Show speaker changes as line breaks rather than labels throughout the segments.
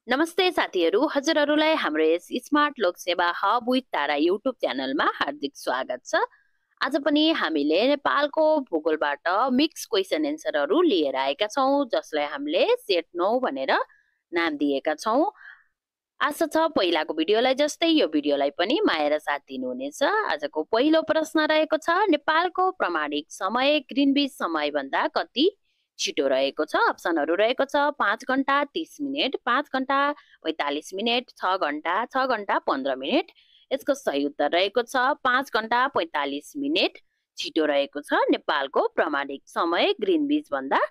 नमस्ते साथीहरू, हजुरहरूलाई हाम्रो यस smart Loksewa hub with Tara YouTube च्यानलमा हार्दिक स्वागत छ। आज पनि हामीले नेपालको भूगोलबाट मिक्स क्वेसन एन्सरहरू लिएर आएका छौँ, जसलाई हामीले सेट 9 भनेर नाम दिएका छौँ। आशा छ पहिलाको भिडियोलाई जस्तै यो भिडियोलाई पनि माया र साथ दिनुहुनेछ। आजको पहिलो प्रश्न रहेको छ, नेपालको प्रामाणिक समय ग्रिनविच समयभन्दा कति छिटो रहेको छ? अप्सनहरू रहेको छ 5 घण्टा 30 मिनेट, 5 घण्टा 45 मिनेट, 6 घण्टा, 6 घण्टा 15 मिनेट। यसको सही उत्तर रहेको छ 5 घण्टा 45 मिनेट छिटो रहेको छ नेपालको प्रामाणिक समय ग्रिनविच भन्दा।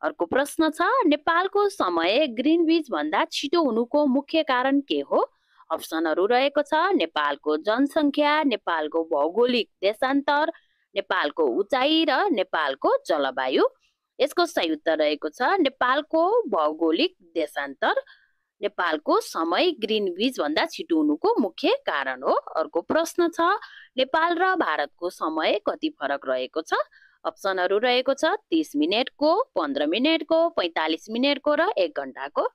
अर्को प्रश्न छ, नेपालको समय ग्रिनविच भन्दा छिटो हुनुको मुख्य कारण के हो? अप्सनहरू रहेको छ नेपालको जनसङ्ख्या, नेपालको भौगोलिक देशान्तर, नेपालको उचाइ र नेपालको जलवायु। यसको सही उत्तर रहेको छ नेपालको भौगोलिक देशान्तर। नेपालको समय ग्रिनविच भन्दा छिटो हुनुको मुख्य कारण हो। अर्को प्रश्न छ, नेपाल र भारतको समय कति फरक रहेको छ? अप्सनहरू रहेको छ 30 मिनेटको, 15 मिनेटको, 45 मिनेटको र 1 घण्टाको।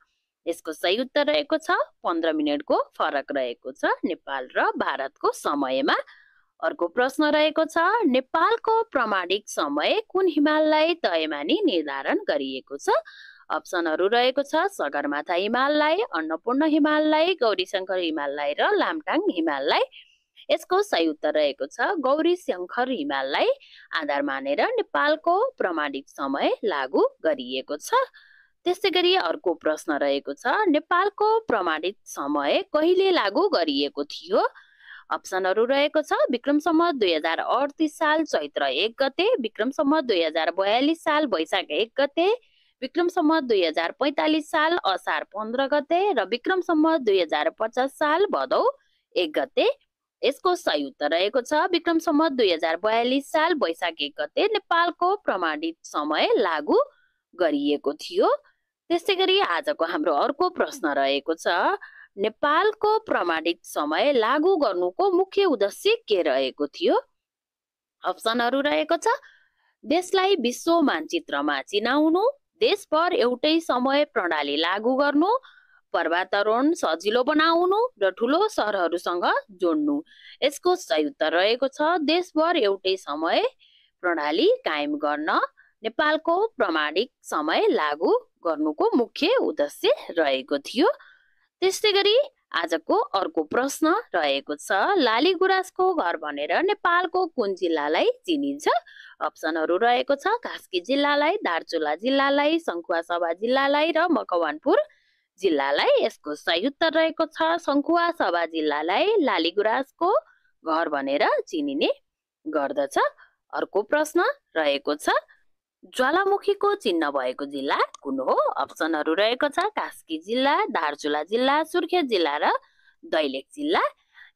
यसको सही उत्तर रहेको छ 15 मिनेटको फरक रहेको छ नेपाल र भारतको समयमा। अर्को प्रश्न रहेको छ, नेपालको प्रामाणिक समय कुन हिमाललाई तयमानी निर्धारण गरिएको छ? अप्सनहरू रहेको छ सगरमाथा हिमाललाई, अन्नपूर्ण हिमाललाई, गौरीशङ्कर हिमाललाई र लामटाङ हिमाललाई। यसको सही उत्तर रहेको छ गौरीशङ्कर हिमाललाई आधार मानेर नेपालको प्रामाणिक समय लागू गरिएको छ। त्यसै गरी अर्को प्रश्न रहेको छ, नेपालको प्रामाणिक समय कहिले लागू गरिएको थियो? अप्सनहरू रहेको छ विक्रम सम्वत 2038 साल चैत्र 1 गते, विक्रम सम्वत 2042 साल वैशाख 1 गते, विक्रम सम्वत 2045 साल असार 15 गते र विक्रम सम्वत 2050 साल भदौ 1 गते। यसको सही उत्तर रहेको छ विक्रम सम्वत 2042 साल वैशाख 1 गते नेपालको प्रामाणिक समय लागू गरिएको थियो। त्यसै गरी आजको हाम्रो अर्को प्रश्न रहेको छ, नेपालको प्रामाणिक समय लागू गर्नुको मुख्य उद्देश्य के रहेको थियो? अप्सनहरू रहेको छ देशलाई विश्व मानचित्रमा चिनाउनु, देशभर एउटै समय प्रणाली लागू गर्नु, पर्वतारोहण सजिलो बनाउनु र ठुलो सहरहरूसँग जोड्नु। यसको सही उत्तर रहेको छ देशभर एउटै समय प्रणाली कायम गर्न नेपालको प्रामाणिक समय लागू गर्नुको मुख्य उद्देश्य रहेको थियो। त्यसै गरी आजको अर्को प्रश्न रहेको छ, लालीगुराँसको घर भनेर नेपालको कुन जिल्लालाई चिनिन्छ? अप्सनहरू रहेको छ कास्की जिल्लालाई, दार्चुला जिल्लालाई, सङ्खुवासभा जिल्लालाई र मकवानपुर जिल्लालाई। यसको सही उत्तर रहेको छ सङ्खुवासभा जिल्लालाई लालीगुराँसको घर भनेर चिनिने गर्दछ। अर्को प्रश्न रहेको छ, ज्वालामुखीको चिन्ह भएको जिल्ला कुन हो? अप्सनहरू रहेको छ कास्की जिल्ला, दार्चुला जिल्ला, सुर्खेत जिल्ला र दैलेख जिल्ला।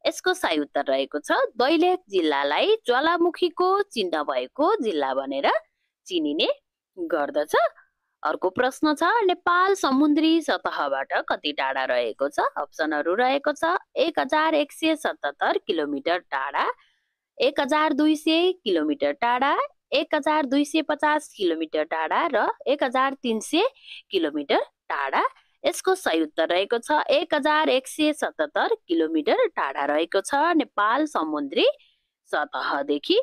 यसको सही उत्तर रहेको छ दैलेख जिल्लालाई ज्वालामुखीको चिन्ह भएको जिल्ला भनेर चिनिने गर्दछ। अर्को प्रश्न छ, नेपाल समुद्री सतहबाट कति टाढा रहेको छ? अप्सनहरू रहेको छ 1177 किलोमिटर टाढा, 1200 किलोमिटर टाढा, 1250 किलोमिटर टाढा र 1300 किलोमिटर टाढा। यसको सही उत्तर रहेको छ 1177 किलोमिटर टाढा रहेको छ नेपाल समुद्री सतहदेखि।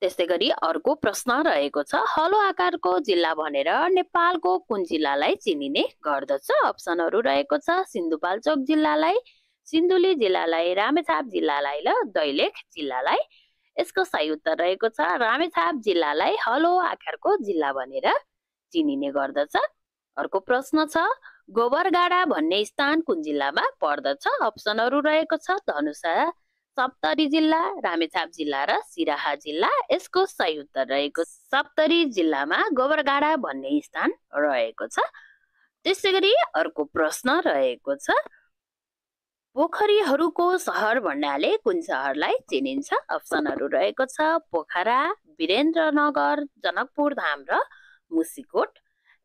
त्यसै गरी अर्को प्रश्न रहेको छ, हलो आकारको जिल्ला भनेर नेपालको कुन जिल्लालाई चिनिने गर्दछ? अप्सनहरू रहेको छ सिन्धुपाल्चोक जिल्लालाई, सिन्धुली जिल्लालाई, रामेछाप जिल्लालाई र दैलेख जिल्लालाई। यसको सही उत्तर रहेको छ रामेछाप जिल्लालाई हलो आकारको जिल्ला भनेर चिनिने गर्दछ। अर्को प्रश्न छ, गोबरगाडा भन्ने स्थान कुन जिल्लामा पर्दछ? अप्सनहरू रहेको छ धनुषा, सप्तरी जिल्ला, रामेछाप जिल्ला र सिराहा जिल्ला। यसको सही उत्तर रहेको सप्तरी जिल्लामा गोबरगाडा भन्ने स्थान रहेको छ। त्यसै गरी अर्को प्रश्न रहेको छ, पोखरीहरूको सहर भन्नाले कुन सहरलाई चिनिन्छ? अप्सनहरू रहेको छ पोखरा, वीरेन्द्रनगर, जनकपुर धाम र मुसिकोट।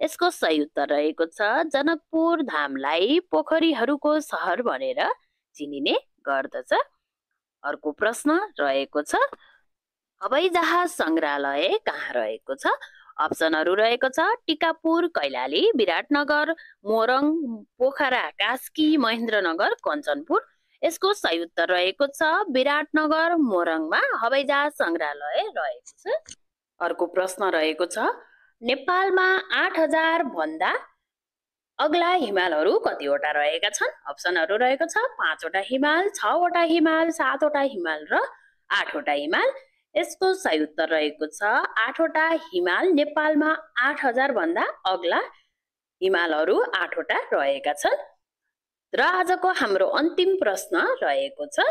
यसको सही उत्तर रहेको छ जनकपुर धामलाई पोखरीहरूको सहर भनेर चिनिने गर्दछ। अर्को प्रश्न रहेको छ, हवाईजहाज सङ्ग्रहालय कहाँ रहेको छ? अप्सनहरू रहेको छ टिकापुर, कैलाली, विराटनगर, मोरङ, पोखरा, कास्की, महेन्द्रनगर, कञ्चनपुर। यसको सही उत्तर रहेको छ विराटनगर, मोरङमा हवाईजहाज संग्रहालय रहेको छ। अर्को प्रश्न रहेको छ नेपालमा 8000 भन्दा अग्ला हिमालहरू कतिवटा रहेका छन्? अप्सनहरू रहेको छ 5 वटा हिमाल, 6 वटा हिमाल, 7 वटा हिमाल र 8 वटा हिमाल। यसको सही उत्तर रहेको छ 8 वटा हिमाल। नेपालमा 8000 भन्दा अग्ला हिमालहरू 8 वटा रहेका छन्। र आजको हाम्रो अन्तिम प्रश्न रहेको छ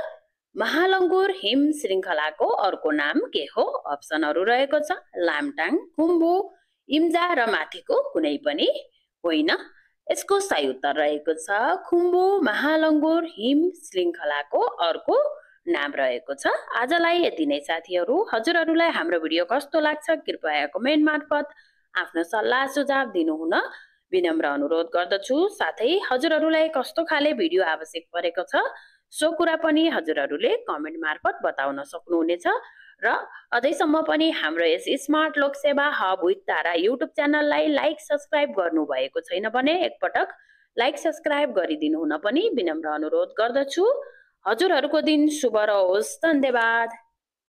महालङ्गुर हिम श्रृङ्खलाको अर्को नाम के हो? अप्सनहरू रहेको छ लामटाङ, खुम्बु, इम्जा र माथिको कुनै पनि होइन। यसको सही उत्तर रहेको छ खुम्बु महालङ्गुर हिम श्रृङ्खलाको अर्को नाम रहेको छ। आजलाई यति नै साथीहरू। हजुरहरूलाई हाम्रो भिडियो कस्तो लाग्छ कृपया कमेन्ट मार्फत आफ्नो सल्लाह सुझाव दिनुहुन विनम्र अनुरोध गर्दछु। साथै हजुरहरूलाई कस्तो खाले भिडियो आवश्यक परेको छ सो कुरा पनि हजुरहरूले कमेन्ट मार्फत बताउन सक्नुहुनेछ। र अझैसम्म पनि हाम्रो यस स्मार्ट लोक सेवा हब विथ तारा युट्युब च्यानललाई लाइक सब्स्क्राइब गर्नुभएको छैन भने एकपटक लाइक सब्स्क्राइब गरिदिनु हुन पनि विनम्र अनुरोध गर्दछु। हजुरहरूको दिन शुभ रहोस्। धन्यवाद।